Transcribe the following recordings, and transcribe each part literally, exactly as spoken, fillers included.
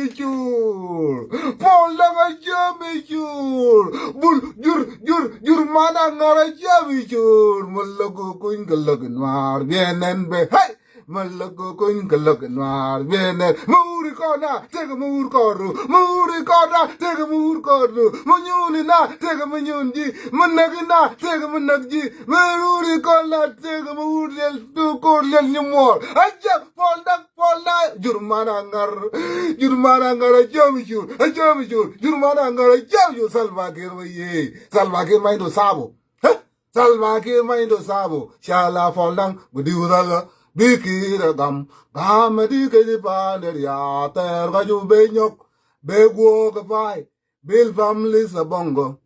Chur. Pol Dang a jami chur. Bul, jur, jur, jur mana ngar a jami chur. Mala gu kuny ka lak nwar bienen be. Hey! Mala gu kuny ka lak nwar bienen. Muri kona, tega muri koru. Muri kona, tega muri koru. Munyuni na, tega munyunji. Munagi na, tega munagji. Muri kona, tega muri lel tu kor lel nyumor. Aja, Pol Dang, Pol Dang. Jur mana ngar. Jur mana ngar a jami chur. A jami chur. Jur mana ngar a jami chur. Salva Kiir wa ye. Salva Kiir ma indo sabo. Huh? Salva Kiir ma indo sabo. Shala Pol Dang. Bidi udala. Bikira gam. Gam di ke di pander ya. Ter ka ju benyok. Be guo ke pai. Bil family sa bongo.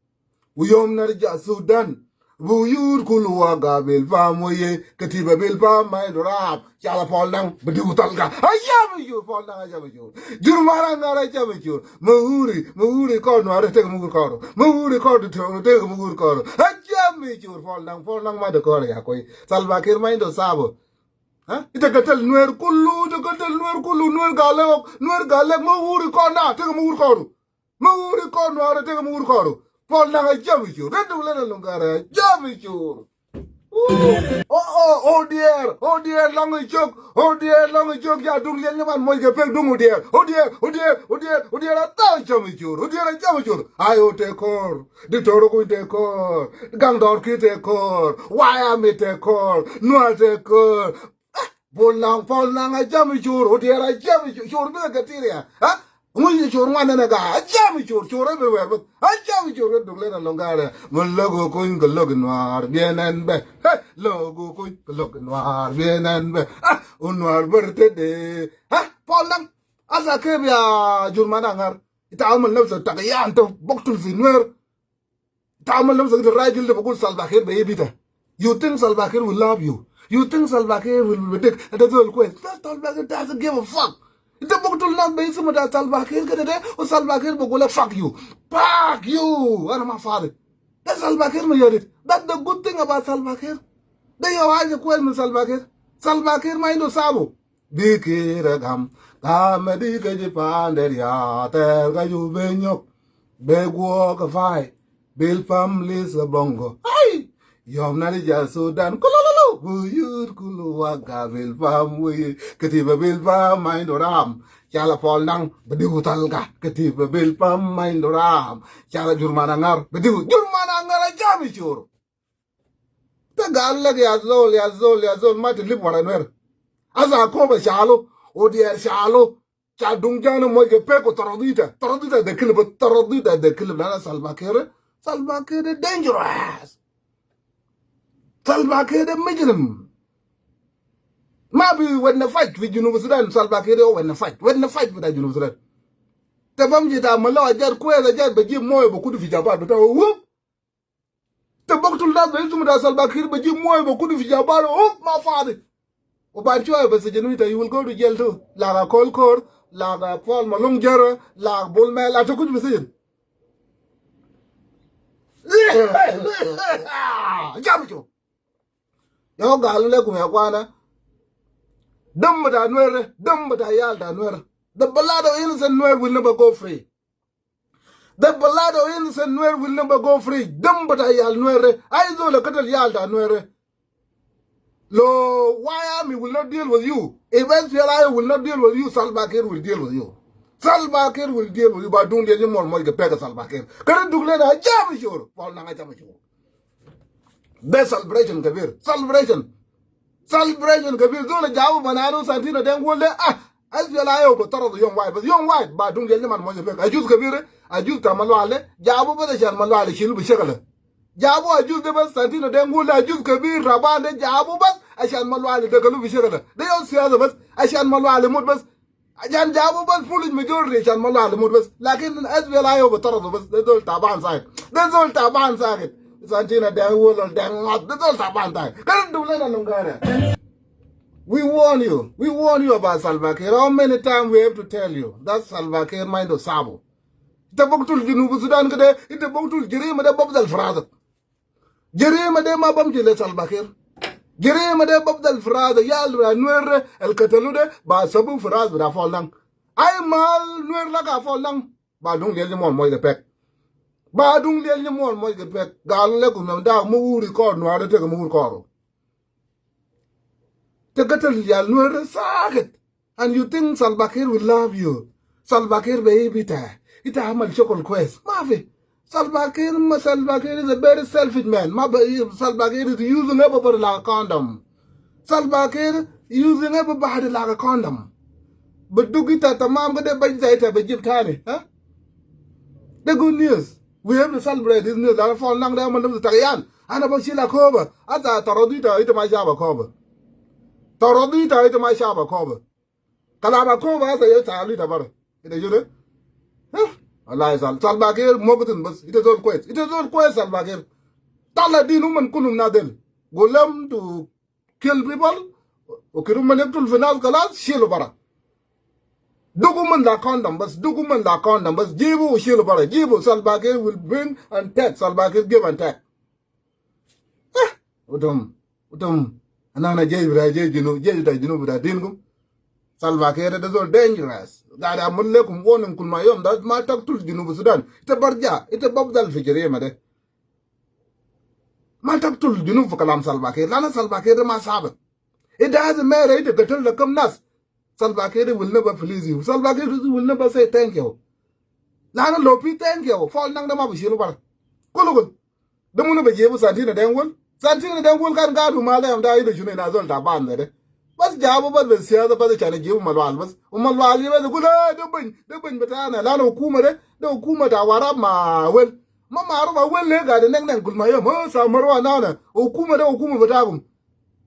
Uyom nar ja Sudan. Bu yur kulu waga bil fam waye. Katiba bil fam ma indo rap. Shala Pol Dang. Bidi utalga. Aja bu yur Pol Dang aja bu yur. Jur mara ngara aja bu yur. Mahuri, mahuri kor nwar tega mahuri kor. Mahuri kor tega mahuri kor. Aja bu yur Pol Dang, Pol Dang ma de kor ya koi. Salva Kiir ma indo sabo. Ha? Ita katal Nuer kulu, ita katal Nuer kulu, Nuer galek, Nuer galek, mahuri kor na, tega mahuri kor. Mahuri kor nwar tega mahuri kor. Pol Dang aja bu yur. Redu lena lungara aja bu yur. Oh, oh, Odier, Odier lang i chok, Odier lang i chok, ya dung yen nyaman moi ke pek dung Odier, Odier, Odier, Odier, Odier, ata chami chur, Odier chami chur. Ayo te kor, di toro ku te kor, gang dor ki te kor, waya mi te kor, nua te kor. Pol Dang, Pol Dang a chami chur, Odier a chami chur, chur bi ka tiri ya. Ha? Ngui chur ngwan na ga, a chami chur, chur everywhere, but a chami chur, dung lena longare. Mala gu kuny ka lak nwar bienen be. Hey, lagu kuny ka lak nwar bienen be. Ah, unwar berte de. Ha? Pol Dang. Asa ke bia jur mana ngar. Ita amal nafsa tagyan to boktul fi Nuer. Tamal nafsak de rajil de bugul Salva Kiir be bita. You think Salva Kiir will love you? You think Salva Kiir will be dik? Ita zol kwes. Salva Kiir doesn't give a fuck. Ita buktul nas be ismu ta Salva Kiir kede de, u Salva Kiir bugul fuck you. Fuck you. Ana ma fadi. De Salva Kiir ma yarit. That's the good thing about Salva Kiir. De yo haja kwes min Salva Kiir. Salva Kiir ma indo sabo. Bikira gam, gam di ke ji pander ya, ter ka ju benyok, be guo ka fai, bil family sa bongo. Hey! Yom nari ja Sudan, kulululu, buyur kulu waga bil fam wi, katiba bil fam ma indo ram, shala Pol Dang, bidi utalga, katiba bil fam ma indo ram, shala jur mana ngar, bidi u-, jur mana ngar a chami chur. Te gal lek ya zol, ya zol, ya zol, ma te lip wara Nuer. Asa koba shalo, Odier shalo, cha dung jana mo ke peko taradita, taradita de kilib, taradita de kilib, lana Salva Kiir, Salva Kiir de dangerous. Salva Kiir de mujrim. Ma bi wen na fight fi Junub Sudan, Salva Kiir de wen na fight, wen na fight bita Junub Sudan. Te bam ji ta malo ajar kwes ajar baji mo be kudu fi jabal bita whoop. Te buktul nas be ismu ta Salva Kiir baji mo be kudu fi jabal, oh, ma fadi. U baad shoya be sijinu ita, you will go to jail too. Laga Kolkor, laga Paul Malong Jara, laga Bol Mel, ata kudu fi sijin. Jamu jo. Yo galu lekum ya kwana. Dem bita Nuer, dem bita yal ta Nuer. The blood of innocent Nuer will never go free. The blood of innocent Nuer will never go free. Dem bita yal Nuer. Ai zol katal yal ta Nuer. Lo, White Army will not deal with you. If S P L A I O will not deal with you, Salva Kiir will deal with you. Salva Kiir will deal with you. Ba dung dia ni mol mol ke pega Salva Kiir. Kare duk lena jam shur. Pol Dang jam shur. De celebration kabir. Celebration. Celebration kabir. Zol jabu bananu Santino Deng Wole. Ah, S P L A I O be taradu yom wahid. Bas yom wahid. Ba dung dia ni man mol ke pega. Ajuz kabir. Ajuz ta Maluale. Jabu bas ashan Maluale shilu bi shakala. Jabu ajuz de bas, Santino Deng Wole ajuz kabir, taban de jabu bas, ashan Maluale dakalu fi shakala. De yom siyasa bas, ashan Maluale mut bas. Ashan jabu bas, foolish majority, ashan Maluale mut bas. Lakin S P L A I O be taradu bas, de zol taban sakit. De zol taban sakit. Santino Deng Wole, Deng Mat, de zol taban sakit. Kare duk lena lungara. We warn you. We warn you about Salva Kiir. How many times we have to tell you that Salva Kiir ma indo sabo? Ita buktul Junub Sudan kede, ita buktul jarima de bafdal fi rasuk. Jarima de ma bamshi le Salva Kiir. Jarima de bafdal fi rasuk. Yal bita Nuer al katalu de, ba sabu fi ras bita Pol Dang. Ai mal Nuer lak a Paul Nang. Ba dung liel ni mon moj ke pek. Ba dung liel ni mon moj ke pek. Gal le kum nam da mu uri kor Nuer te ke mu uri kor. Te gatal ya Nuer sakit. And you think Salva Kiir will love you? Salva Kiir be bita. Ita amal shokol kwes. Ma fi. Salva Kiir, ma Salva Kiir is a very selfish man. Ma be, Salva Kiir is using everybody like a condom. Salva Kiir using everybody like a condom. But duk ita tamam kede bajib ita bajib tani, ha? The good news. We have to celebrate this news. Lana Paul Nang de amal nafsu tagyan. Ana bashil Akobo. Ata taradu ita, ita ma shab Akobo. Taradu ita, ita ma shab Akobo. Kalam Akobo asa ye talu ita bara. Ita jure? Huh? Wallahi Sal-, Salva Kiir mogutin bas. Ita zol kwes. Ita zol kwes Salva Kiir. Tala din uman kulum nadel. Gul lem to kill people. Wa kede uman yaktul fi nas kalas, shilu bara. Duk uman la condom bas, duk uman la condom bas. Jibu wa shilu bara. Jibu, Salva Kiir will bring and take. Salva Kiir give and take. Eh, utum, utum. Ana, ana jesh bita, jesh Junub, jesh bita Junub bita dinkum. Salva Kiir de zol dangerous. Gad amul lekum warning kul ma yom, da ma taktul Junub Sudan. Ita barja, ita bafdal fi jarima de. Ma taktul Junub fi kalam Salva Kiir. Lana Salva Kiir de ma sabit. It doesn't matter ita gatal le kam nas. Salva Kiir will never please you. Salva Kiir will never say thank you. Lana lo fi thank you, Paul Nang de ma bishilu bara. Kulu kulu. De munu be jibu Santina Deng Wol? Santina Deng Wol kan gadu mal de yom da ilu shunu ina zol taban de. Bas jabu bas be siyasa bas shana jibu Malual bas. U Malual bas gul, "Eh, de bany, de bany bitana." Lana hukuma de, de hukuma ta Warap ma Awel. Ma maruf Awel le gad neng neng kul ma yom. "Oh, sa marwa nana. Hukuma de hukuma bitakum."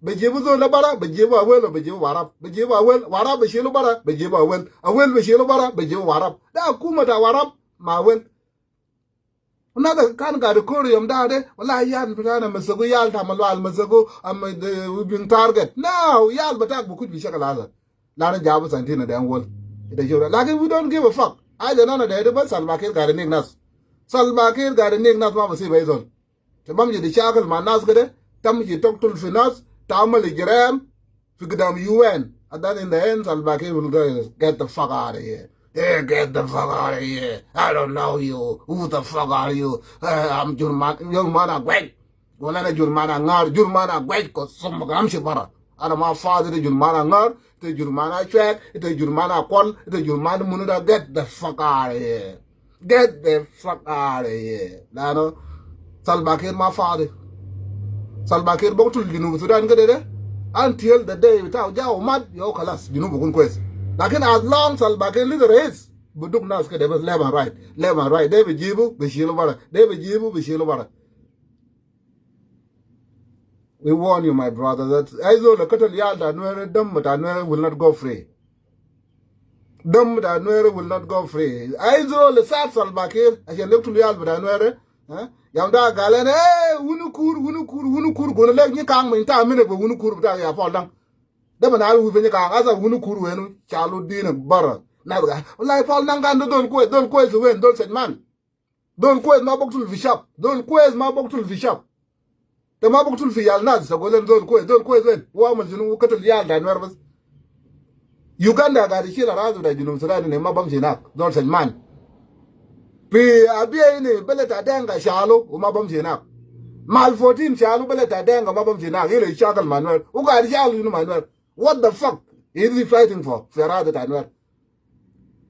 Be jibu zol de bara, be jibu Awel, be jibu Warap. Be jibu Awel, Warap be shilu bara, be jibu Awel. Awel be shilu bara, be jibu Warap. De hukuma ta Warap ma Awel. Nas de kan gad kuru yom da de, wallahi yal bitana masagu, yal ta Malual masagu, am de, we been target. No, yal bitak bi kuj bi shakal hasa. Lana jabu Santina Deng Wol. Ita shura. Lakin we don't give a fuck. Aja nana de, de bas Salva Kiir gad nig nas. Salva Kiir gad nig nas ma basi be zol. Te bamshi di shakal ma nas kede, tamshi taktul fi nas, tamal ijram, fi gidam U N. And then in the end, Salva Kiir will go, "Get the fuck out of here. Hey, get the fuck out of here. I don't know you. Who the fuck are you? Eh, I'm Jurman, Jurmana Gwek. Wala ana Jurmana Ngar, Jurmana Gwek, ko sum gamshi bara." Ana ma fadi de Jurmana Ngar, ita Jurmana Chwek, ita Jurmana Kwal, ita Jurmana munu da, "Get the fuck out of here. Get the fuck out of here." Lano Salva Kiir ma fadi. Salva Kiir buktul Junub Sudan kede de. Until the day bita ja u mat, yo kalas, Junub bukun kwes. Lakin as long Salva Kiir lisa rais, buduk nas kede bas left and right, left and right. De be jibu, be shilu bara. De be jibu, be shilu bara. We warn you, my brother, that ai zol le katal yal ta Nuer, dam ta Nuer will not go free. Dam ta Nuer will not go free. Ai zol le sat Salva Kiir ashan yaktul yal ta Nuer, eh? Yom da gal lena, "Eh, wunu kur, wunu kur, wunu kur." Guna lek ni kang ma inta mine be wunu kur bita ya Paul Nang. De ma na wi be ni kang, asa wunu kur wenu, shalu dina bara. Na ga, wallahi Paul Nang kan de zol kwes, zol kwes wen, zol sajman. Zol kwes ma buktul fi shab. Zol kwes ma buktul fi shab. Te ma buktul fi yal nas, ta gul lena zol kwes, zol kwes wen? Wa amal shunu, katal yal ta Nuer bas. Uganda gad shil araz ta Junub Sudan, ne ma bamshi hinak. Zol sajman. Fi Abyei ne beled ta Dinka shalu, u ma bamshi hinak. Mal fourteen shalu beled ta Dinka, ma bamshi hinak. Ila shakal ma Nuer. U gad shalu shunu ma Nuer? What the fuck is he fighting for? Fi araz ta Nuer.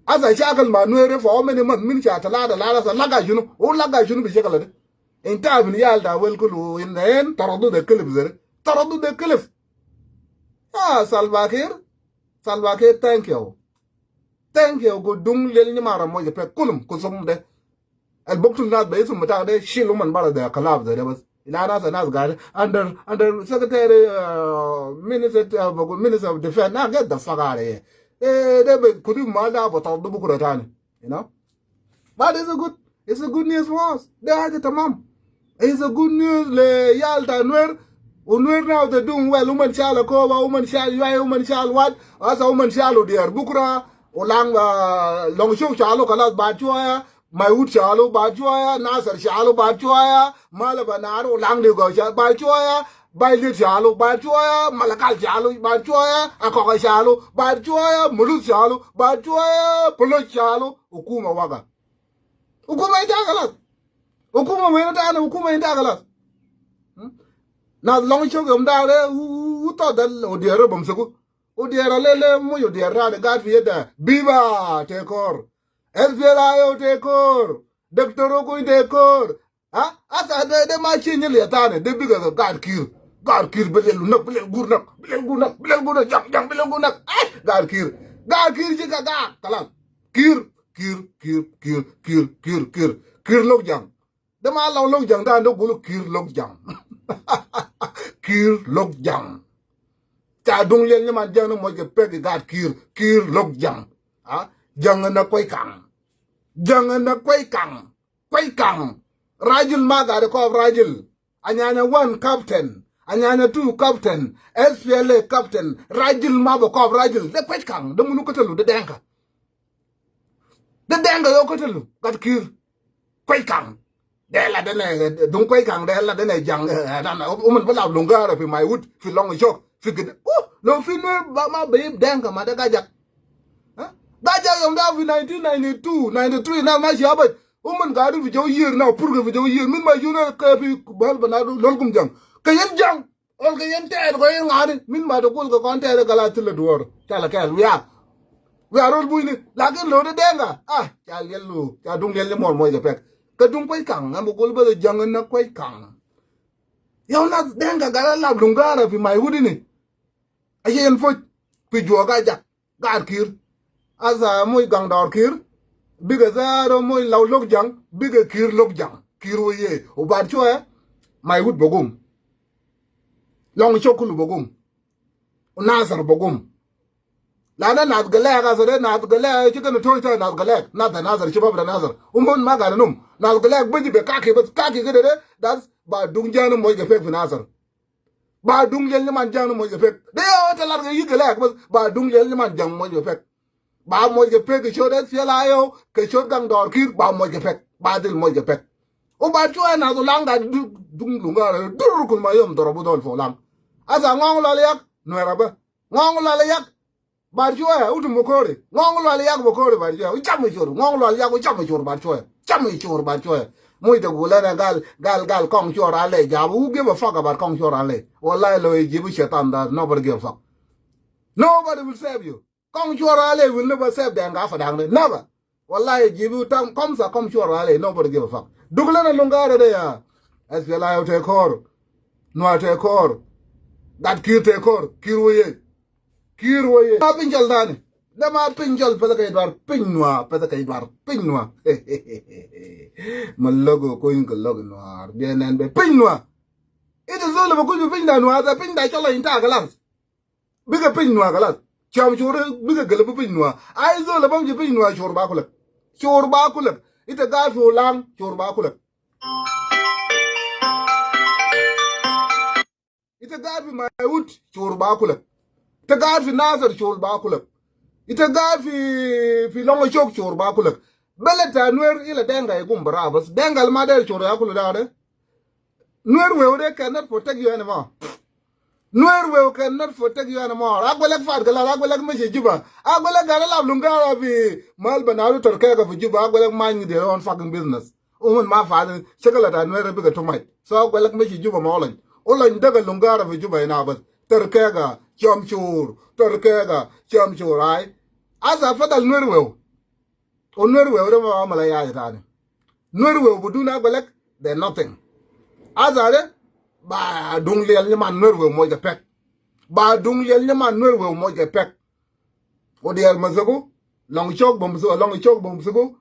Asa shakal ma Nuer for how many months? Min shahar talata, la, la, sa laga shunu? U laga shunu bi shakal de? Inta bin yal ta Awel kulu, in the end, taradu de kilif zere. Taradu de kilif. Ya Salva Kiir, Salva Kiir, thank you. Thank you, go dung lel ni mara moja pe kulum, kusum de. Al buktul nas be isum bita de, shilu man bara de, kalaf de, de bas. Ila nas, nas gad under, under secretary, uh, minister, uh, minister of defense. Na, get the fuck out of here. Eh, de be kudu mal da, bata du bukura tani. You know? But it's a good, it's a good news for us. De haja tamam. It's a good news le yal ta Nuer. U Nuer now they doing well. Uman shal Akobo, uman shal Yuai, uman shal Wad. Asa uman shal u diar bukura. U Lang, uh, Long Show shalu kalas bad shuwaya. Maiwut shalu bad shuwaya, Nasir shalu bad shuwaya, Malaba Nar u Lang Ligo shalu bad shuwaya, Bailit shalu, Bachoi ya, Malakal shalu, Bachoi ya, Akoka shalu, Bachoi ya, Mulus shalu, Bachoi ya, Poloch shalu, hukuma waga. Hukuma inta kalas. Hukuma wene tani, hukuma inta kalas. Hmm? Na Longchok yom dare, u, u, u to dal, Odiero bamsuku. Odiero lele, mu Odiero tani, gad fi yeda. Biba, tekor. S P L A I O tekor. Doctor Okun tekor. Ha? Asa de, de ma chenye le tani, de biga gad Kiir. Gad Kiir, belel nak, belel gur nak, belel gur nak, belel gur nak, jang, jang, belel gur nak. Eh, gad Kiir. Gad Kiir, jika gad, kalas. Kiir, Kiir, Kiir, Kiir, Kiir, Kiir, Kiir. Kiir lok jang. De ma lok, lok jang, dan de gulu Kiir lok jang. Kiir lok jang. Ca dung liel nyaman jang na moj ke pek gad Kiir, Kiir lok jang. Ha? Jang na kwai kang. Jang na kwai kang. Kwai kang. Rajil ma gad kof Rajil. Anyanya one captain. Anyanya two captain. S P L A captain. Rajil ma ba kof Rajil. De kwai kang. De munu katalu, de Denka. De Denka yo katalu. Gad Kiir. Kwai kang. De la de ne, dung kwai kang, de la de ne jang, eh, na, na, uman bala lungara fi Maiwut, fi Longchok, fi gida. Uh, lo fi ne ba ma be Denka ma de gajak. Ha? Gajak yom da fi nineteen ninety-two, ninety-three, na ma shabat. Uman gadu fi jaw year, na purga fi jaw year. Min ma juna ka fi bahal bana lolkum jang. Ka yen jang. Ol ka yen ted ko yen ngani. Min ma to kul ka kon ted ka la tila duor. Chala kel, we are. We are all buini. Lakin lo de Denka. Ah, ca yellu. Ca dung yellu mor moj ke pek. Ka dung kwai kang. Am kul ba de jang na kwai kang. Yaw na Denka gala la lungara fi Maiwut ini. Aye yen foj. Fi jua gajak. Gad Kiir. Asa moj gang dor Kiir. Biga zaro moj law lok jang. Biga Kiir lok jang. Kiir wo ye. U Bachoi ya. Maiwut bagum. Longchok kulu bagum. U Nasir bagum. Lana nas galek, asa de nas galek, chicken toy ta nas galek. Nas ta Nasir, shibab ta Nasir. Uman ma gad num. Nas galek, baji be kaki, bas kaki kede de. Das ba dung jang moj ke pek fi Nasir. Ba dung liel nyaman jang moj ke pek. De yo ta lar ke yi galek, bas ba dung liel nyaman jang moj ke pek. Ba moj ke pek, ke shod S P L A I O, ke shod gang dor Kiir, ba moj ke pek. Ba dil moj ke pek. U Bachoi ya na do langa du-, dung lungara, dur kul ma yom dorobu dol fo lang. Asa Ngong Lwal Yak, Nuer aba. Ngong Lwal Yak, Bachoi ya, utu Mukori. Ngong Lwal Yak Mukori Bachoi ya. U cham shur. Ngong Lwal Yak, u cham shur Bachoi ya. Cham shur Bachoi ya. Moj ta gula na gal, gal, gal, Kong Shor ale jab. Who give a fuck about Kong Shor ale? Wallahi lo ye jibu shaitan da, nobody give a fuck. Nobody will save you. Kong Shor ale will never save Denka Padang de. Never. Wallahi, jibu tam, kom sa Kong Shor ale, nobody give a fuck. Dugla na lungara de ya. S P L A I O tekor. Nuer tekor. Gad Kiir tekor. Kiir wo ye. Kiir wo ye. Ma pinjol dani. De ma pinjol pete ke dwar. Piny Nuer, pete ke dwar. Piny Nuer. Ma logo kuin ke logo Nuer. Bien en be Piny Nuer. Ita zol ba kuj piny da Nuer, da piny da chala inta kalas. Biga piny Nuer kalas. Cham shur biga galab piny Nuer. Ai zol ba mji piny Nuer shur ba kulak. Shur ba kulak. Ita gad fi Ulang shur ba kulak. Ita gad fi Maiwut shur ba kulak. Ita gad fi Nasir shur ba kulak. Ita gad fi, fi Longchok shur ba kulak. Beled ta Nuer ila Denka ya gum bara bas. Denka al ma der shur ya kulu da de. Nuer wew de cannot protect you anymore. Nuer wew cannot protect you anymore. Agwelek fat galal, agwelek meshi Juba. Agwelek gala la lungara fi mal banaru Turkega fi Juba. Agwelek mind their own fucking business. Uman ma fat, shakala ta Nuer biga too much. So agwelek meshi Juba ma olony. Olony daga lungara fi Juba ina bas. Turkega, cham shur. Turkega, cham shur, ai. Asa fadal Nuer wew. U Nuer wew de ma amala ya tani. Nuer wew budun agwelek, they're nothing. Asa de, ba dung liel nyaman Nuer wew moj ke pek. Ba dung liel nyaman Nuer wew moj ke pek. Odiero bamsuku, Longchok bamsuku, Longchok bamsuku,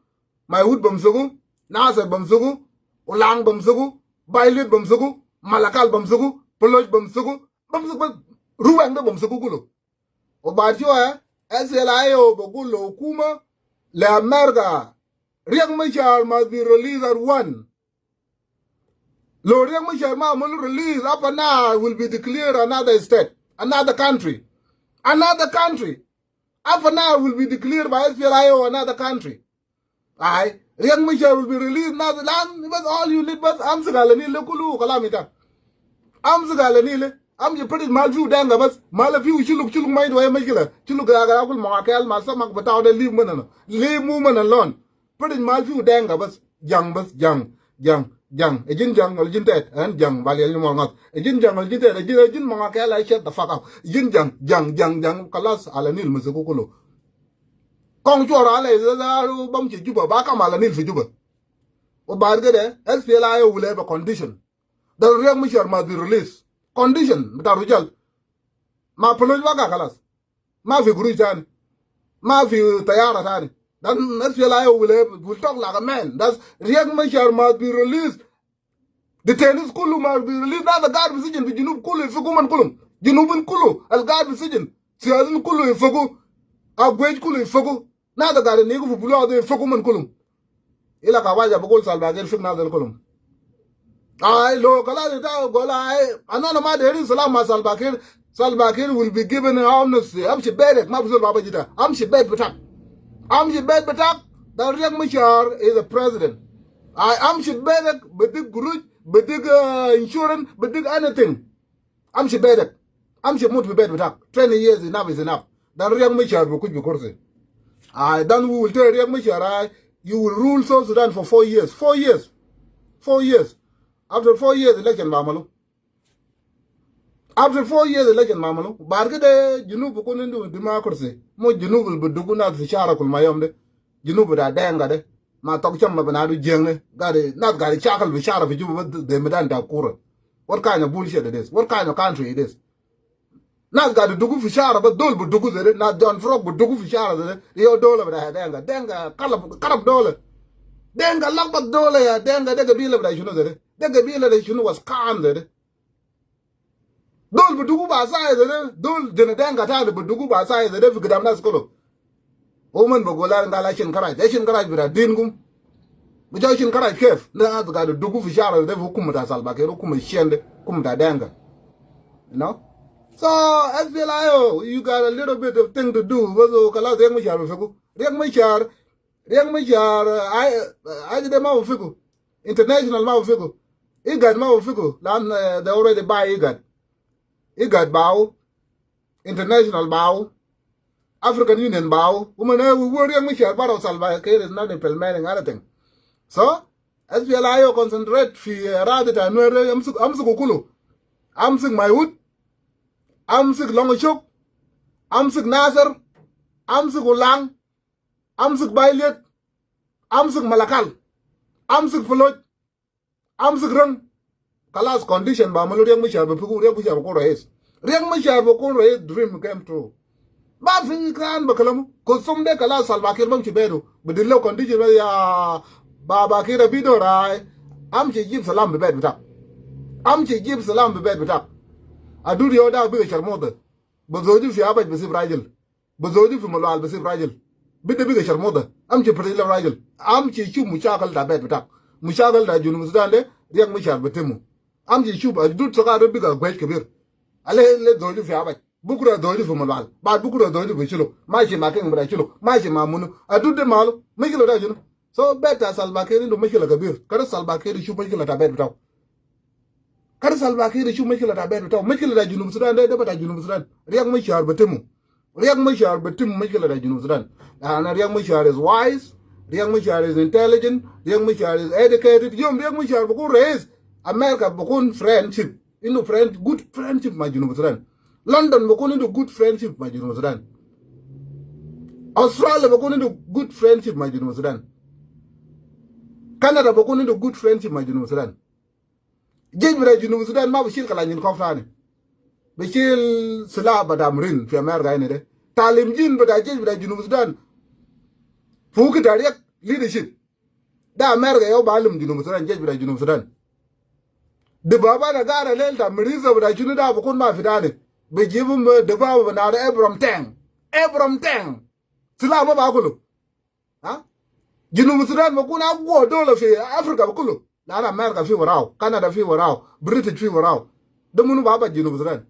Maiwut bamsuku, Nasir bamsuku, Ulang bamsuku, Bailit bamsuku, Malakal bamsuku, Poloch bamsuku, bamsuku, bas Ruweng de bamsuku kulu. U Bachoi ya, S P L A I O bagul le hukuma, le America, Riek Machar must be released at once. Lo Riek Machar ma amulu release, Upper Nile will be declared another state, another country. Another country. Upper Nile will be declared by S P L A I O another country. Ai, Riek Machar will be released now. Lan, but all you need, but amsik alanin le kulu kalam ita. Amsik Ala Nil, amsik فرج مال فيه دينكا بس. مال فيه شلوك، شلوك ما عنده أي مشكلة. شلوك ياكل ماكل مع سمك بتاعه ده، leave منه. Leave woman alone. فرج مال فيه دينكا بس. Jang bas, jang, jang, jang. E jin jang, wala jin tet, en jang, bali en mor ngat. E jin jang, wala jin tet, e jin, e jin mangakela, shut the fuck up. E jin jang, jang, jang, jang. خلاص, Ala Nil مسكوه كله. Kong chora ale, za, za, bamshi Juba, ba kam Ala Nil fi Juba. وبعد كده, SPLA-IO will have a condition. That Riek Machar must be released. Condition, بتاع رجال. Ma fuluj waga خلاص. Ma fi gurush tani. Ma fi tayara tani. Then SPLA-IO will have, will talk like a man. That's Riek Machar must be released. Detainees كله must be released. ناس القاعد في سجن في جنوب كله يفكوا من كلهم. جنوبين كله القاعد في سجن. سياسيين كله يفكوا. أقويج كله يفكوا. ناس القاعد ينيجوا في بلوع ده يفكوا من كلهم. Ila kawaja bugul Salva Kiir fik nas del kulum. Ai, lo, خلاص, ita gol ai. Anina ma derin salam ma Salva Kiir. Salva Kiir will be given amnesty. Amshi betek, ma fi zol ba biji ta. Amshi bet bitak. Amshi bet bitak. That Riek Machar is a president. Ai, amshi betek, bidik gurush, bidik, uh, insurance, bidik anything. Amshi betek. Amshi mut fi bet bitak. Twenty years, enough is enough. Then Riek Machar bi kuj bi kursi. Ai, then we will tell Riek Machar, ai, you will rule South Sudan for four years. Four years. Four years. After four years, election bi amalu. After four years, election bi amalu. Baad kede, Junub bikun indu democracy. Mo Junub bi dugu nas fi shara kul ma yom de. Junub bita Dinka de. Ma tok cham ma bina du jeng ne. Gade, nas gade shakal bi shara fi Juba bas de medan ta kura. What kind of bullshit it is? What kind of country it is? Nas gade dugu fi shara bas, dol bi dugu zai de. Nas John Frog bi dugu fi shara zai de. Yo dola bita Dinka. Dinka kalab, kalab dola. Dinka lakbat dola ya. Dinka de gabila bita shunu zai de. De gabila de shunu waskan zai de. Dol bi dugu bi asaya zai de, dol jene Dinka tani bi dugu bi asaya zai de fi gidam nas kulu. Uman bi gul gal ashin karaj, ashin karaj bita din gum. Bi ja ashin karaj kef? Nas gade dugu fi shara zai de fi hukuma ta Salva Kiir, hukuma shen de, hukuma ta Dinka. You know? So, SPLA-IO, you got a little bit of thing to do. Bas, khalas, Riek Machar bi fiku. Riek Machar, Riek Machar, ai, ai, de ma bi fiku. International ma bi fiku. IGAD ma bi fiku. Lan, eh, they already buy IGAD. IGAD bau. International bau. African Union bau. Uman, eh, we were Riek Machar, but Salva Kiir is not implementing anything. So, SPLA-IO concentrate fi, eh, aradi ta Nuer, amsik, amsik kulu. Amsik Maiwut. Amsik Longchok. Amsik Nasir. Amsik Ulang. Amsik Bailiet. Amsik Malakal. Amsik Fuloj. Amsik Rang. Khalas, condition bi amalu Riek Machar bi fiku, Riek Machar bi kun rais. Riek Machar bi kun rais, dream came true. Ma fi kan bi kalamu. Kusum de khalas, Salva Kiir bamshi betu. Bi dil lew condition bas ya Baba Kiir, bi dor ai. Amshi jib salam fi bet bitak. Amshi jib salam fi bet bitak. Adud yo da biga sharmuta. Bi zoju fi abaj bi sib rajil. Bi zoju fi Malual bi sib rajil. Bit de biga sharmuta. Amshi fatash lew rajil. Amshi shuf mushakil ta bet bitak. Mushakil ta Junub Sudan de, Riek Machar bi timu. Amshi shuf, Adud Sagar de biga gwej kebir. Ale le zoju fi abaj. Bukura zoju fi Malual. Baad bukura zoju fi Shuluk. Mashi ma king bita Shuluk. Mashi ma munu. Adud de malu. Mushkila ta shunu? So, bet ta Salva Kiir indu mushkila kebir. Kede Salva Kiir shuf mushkila ta bet bitau. Kede Salva Kiir shuf mushkila ta bet bitau. Mushkila ta Junub Sudan de, de bita Junub Sudan. Riek Machar bi timu. Riek Machar bi timu mushkila ta Junub Sudan. Ana Riek Machar is wise. Riek Machar is intelligent. Riek Machar is educated. Yom Riek Machar bi kun rais, America bi kun friendship. Indu friend, good friendship ma Junub Sudan. London bi kun indu good friendship ma Junub Sudan. Australia bi kun indu good friendship ma Junub Sudan. Canada bi kun indu good friendship ma Junub Sudan. Jesh bita Junub Sudan ma bi shil kala nyin kof tani. Bi shil silah bita Marine fi America hina de. Talim jin bita jesh bita Junub Sudan. Fi wukit ta Riek leadership. De America yau bi alim Junub Sudan, jesh bita Junub Sudan. Dibaba ta gara lel ta miriza bita shunu da bi kun ma fi tani. Bi jibu dibaba bita Abrams tank. Abrams tank. Silah ma bi akulu. Ha? Junub Sudan bi kun akwa dola fi Africa bi kulu. Lanu America fi warau, Canada fi warau, British fi warau. De munu bi abad Junub Sudan?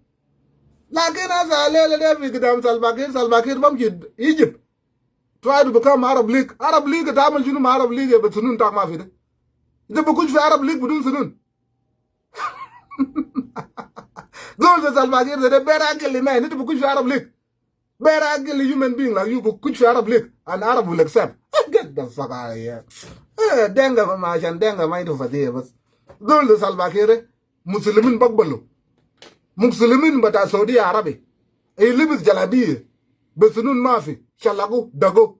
Lakin hasa lele de fi gidam Salva Kiir, Salva Kiir bamshi Egypt. Try to become Arab League. Arab League ta amal shunu ma Arab League ya bi sunun tak ma fi de? Ita bi kush fi Arab League bidun sunun? Zol zai Salva Kiir zai de ber ugly man, ita bikush fi Arab League. Ber ugly human being like you bikush fi Arab League, and Arab will accept. Get the fuck out of here. Eh, Dinka ma, ashan Dinka ma indu fadiya bas. Zol zai Salva Kiir de, Muslimin bigbalu. Muslimin bita Saudi Arabia. Ilibis jalabiya. Be sunun mafi. Shalagu, dagu.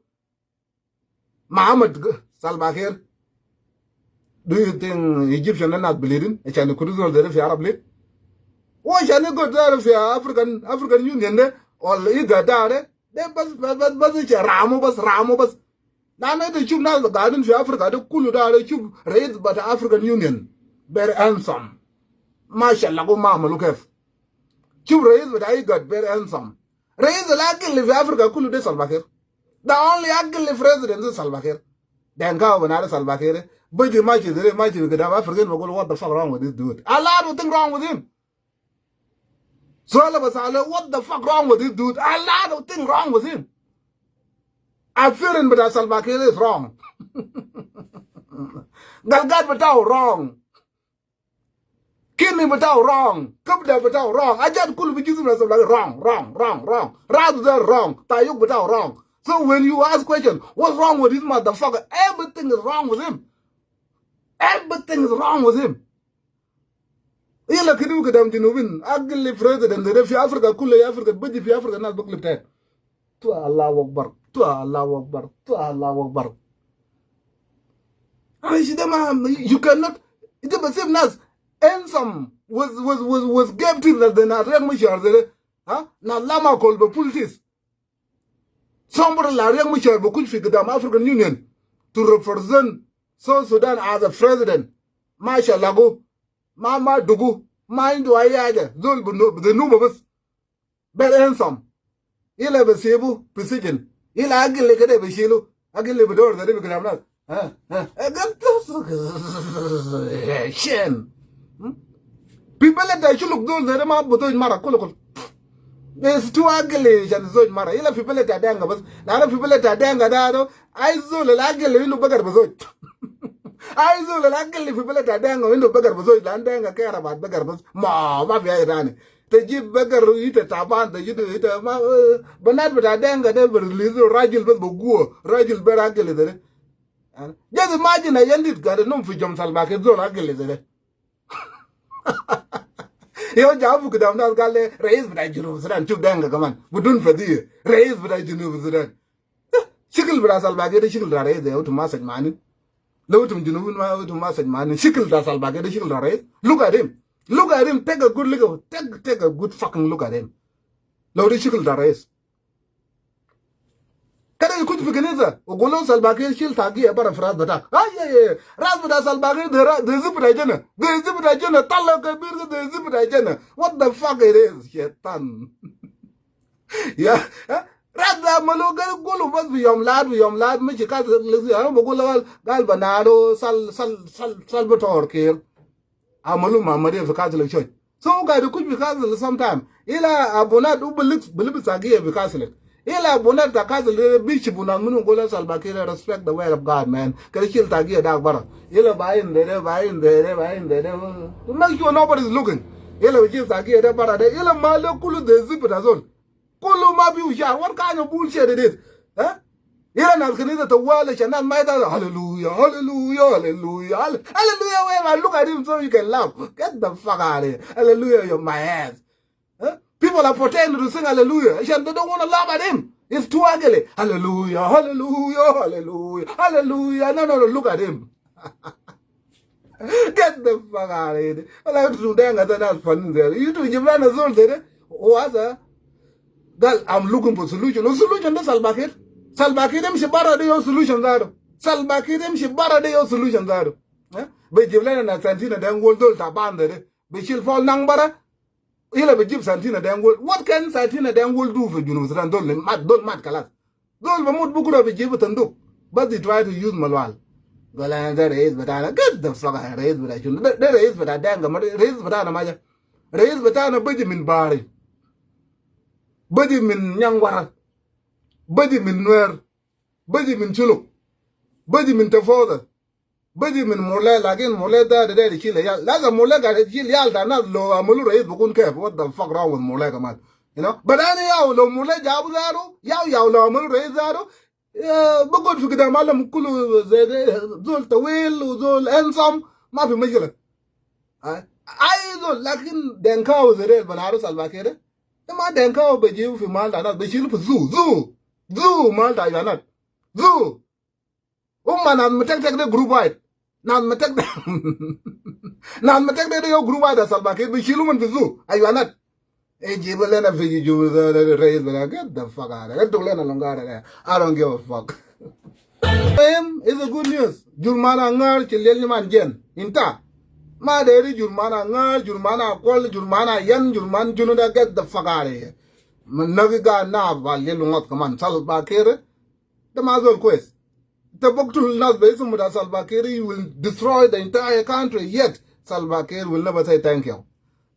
Muhammad Salva Kiir. Do you think Egyptian nas bleeding? Ashan yakutu zol zai de fi Arab League? Wa ashan yakutu zol zai de fi African, African Union de, wala IGAD de. De bas, bas, bas, bas, ramu bas, ramu bas. Lanu ita shuf nas gaidin fi Africa de kulu de, shuf rais bita African Union. Very handsome. Mashallah, go ma amalu kef. Shuf rais bita IGAD, very handsome. Rais al ugly fi Africa kulu de Salva Kiir. The only ugly president is Salva Kiir. Dinka bina de Salva Kiir. Baji mashi zai de, mashi fi gidam African, bagulu, "What the fuck wrong with this dude?" A lot of things wrong with him. Sual bas alu, "What the fuck wrong with this dude?" A lot of things wrong with him. Appearance bita Salva Kiir is wrong. Galgal bitau wrong. Kidney bitau wrong. Kabda bitau wrong. Ajat kulu fi jism bita Salva Kiir wrong, wrong, wrong, wrong. Ras bitau wrong. Tayuk bitau wrong. So when you ask question, "What's wrong with this motherfucker?" Everything is wrong with him. Everything is wrong with him. Yala kede wu gidam Junubin, ugly president de fi Africa kulu, ya Africa, baji fi Africa, nas baglib tahet. Tu Allahu Akbar, tu Allahu Akbar, tu Allahu Akbar. Aish, de ma, you cannot, ita bishuf nas handsome, was, was, was, was gifted than nas Riek Machar de, ha? Nas Lam Akol be politics. Somebody like Riek Machar bikush fi gidam African Union to represent South Sudan as a president. Mashallah, go. Ma, ma dugu. Ma indu ayi haja. Zol bi nu-, bi nuba bas. Very handsome. Ila bisibu fi sijin. Ila ugly kede bishilu. Ugly bidor zai de bi gidam nas. Ha, ha. Eh, get the fuck. Shame. Hmm? Fi beled ta shuluk zol zai de ma bi zoj mara kulu kulu. It's too ugly ashan zoj mara. Ila fi beled ta Dinka bas. Lanu fi beled ta Dinka de, ayi zol al ugly indu bagar bi zoj. Ayi zol al ugly fi beled ta Dinka indu bagar bi zoj. Lanu Dinka care about bagar bas. Ma, ma fi haja tani. Ita jib bagar, ita taban, ita jib, ita ma, eh, banat bita Dinka de bi release rajil bas bi guwa. Rajil very ugly zai de. Just imagine a yandit gade num fi jom Salva Kiir, zol ugly zai de. Yom jabu gidam nas gal le, "Rais bita Junub Sudan, shuf Dinka kaman. Bidun fadiya. Rais bita Junub Sudan." Shikil bita Salva Kiir de shikil ta rais de, utum ma saj mani. Lo utum Junubin ma, utum ma saj mani. Shikil ta Salva Kiir de shikil ta rais. Look at him. Look at him. Take a good look at, take, take a good fucking look at him. Lo de shikil ta rais. Kede yakush fi kanisa, wu gulu Salva Kiir shil tagiya bara fi ras bitak. Ay, ay, ay. Ras bita Salva Kiir de ra-, de zip bita jana. De zip bita jana. Tala kebir de zip bita jana. What the fuck it is, shaitan? Ya, eh? Ras de amalu kulu bas fi yom lahad, fi yom lahad, mishi kas lesi, ana bagulu gal, gal banado, sal, sal, sal, sal bitor kir. Amalu ma Maria fi Catholic Church. So, wu gaid yakush fi Catholic sometime. Ila abuna du bilibis, bilibis tagiya fi Catholic. Ila abuna ta Catholic bishi buna munu gulu Salva Kiir, respect the word of God, man. Kede shil tagiya de bara. Ila bayin de, bayin de, bayin de. To make sure nobody is looking. Ila bishil tagiya de bara de. Ila malu kulu de zip ta zol. Kulu ma bi ushar. What kind of bullshit it is? Huh? Ila nas kanisa tawali ashan nas ma ita, "Hallelujah, hallelujah, hallelujah, hall-, hallelujah." Where I look at him so you can laugh. Get the fuck out of here. Hallelujah, you're my ass. Huh? People are pretending to sing hallelujah. Ashan they don't wanna laugh at him. It's too ugly. "Hallelujah, hallelujah, hallelujah, hallelujah." No, no, no, look at him. Get the fuck out of here. Wala, utu Dinka ta nas fanin zai de. Utu jib lana zol zai de. Wasa. Gal, I'm looking for solution. Wu solution de Salva Kiir. Salva Kiir yamshi bara de ya wu solution zatu. Salva Kiir yamshi bara de ya wu solution zatu. Eh? Be jib lana nas Santina Deng Wol, zol taban zai de. Be shil fol nang bara. Ila be jib Santina Deng Wol. What can Santina Deng Wol do fi Junub Sudan? Zol mat, zol mat kalas. Zol bimut bukura bi jibu tanduk. But they try to use Malual. Gal ana de rais bitana. Get the fuck out, rais bita shunu? De, de rais bita Dinka ma, rais bitana ma ja. Rais bitana baji min Bari. Baji min Nyangwara. Baji min Nuer. Baji min Shuluk. Baji min Tafoda. Biji min Murle, lakin Murle da, da, da, da, shil iyal. Laza Murle ga shil iyal ta nas lo amalu rais bukun kef. What the fuck wrong with Murle kaman? You know? But ana yau lo Murle jabu zaru, yau, yau lo amalu rais zaru. Ya, bukun fi kidam alam kulu zai, zai, zol tawil, zol handsome, ma fi mushkila. Ai, ai zol, lakin Denka wa Zerel banaru Salva Kiir. Ima Denka wa bejibu fi mal ta nas, beshilu fi zoo, zoo, zoo, mal ta aywanat. Zoo. Umma nas Metektek de group wahid. Nas Metektek, nas Metektek de yau group wahid ta Salva Kiir, beshilu uman fi zoo, aywanat. Ijibu lena fi ju-, ju-, rais bala, get the fuck out of here. Get the lena longara de. I don't give a fuck. Him is a good news. Jurmana ngar chilel ni man jen. Inta. Ma deri jurmana ngar, jurmana kol, jurmana yan, jurman junu da, get the fuck out of here. Man nagi ga na ba lel ngot kaman Salva Kiir. Da ma zol kwes. Ita buktul nas be isum bita Salva Kiir, you will destroy the entire country. Yet, Salva Kiir will never say thank you.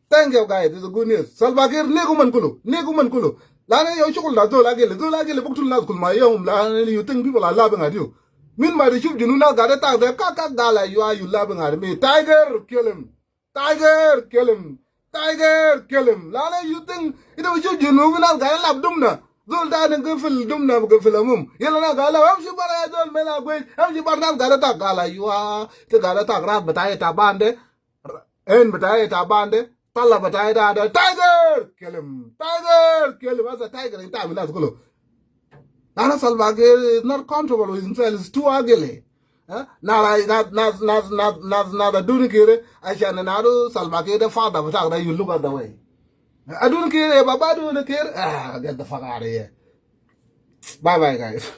Thank you, guys. This is good news. Salva Kiir, nigu uman kulu. Nigu uman kulu. Lana yau shukul da zol agili. Zol agili buktul nas kul ma yom. Lana you think people are laughing at you. Min ma de shuf junu nas gade tak de ka ka gala you are you laughing at me. Tiger, kill him. Tiger, kill him. Tiger, kill him. Lana you think, ita bishuf junu nas gala lab dumna. Zol tani gafil dumna, gafil amum. Yala nas gala, amshi bara ya zol, mena gwej. Amshi bara nas gala tak gala, you are, te gala tak ras bita ya taban de. Ain bita ya taban de. Tala bita ya da, da. Tiger, kill him. Tiger, kill him. Asa Tiger, inta amina kulu. Lana Salva Kiir is not comfortable with himself. He's too ugly. Huh? Nada, nada, nada, nada, nada, nada, Adun Kiir, ashan nada, Salva Kiir, the father, but that you look at the way. Adun Kiir, eh, Baba Adun Kiir, ah, get the fuck out of here. Bye bye, guys.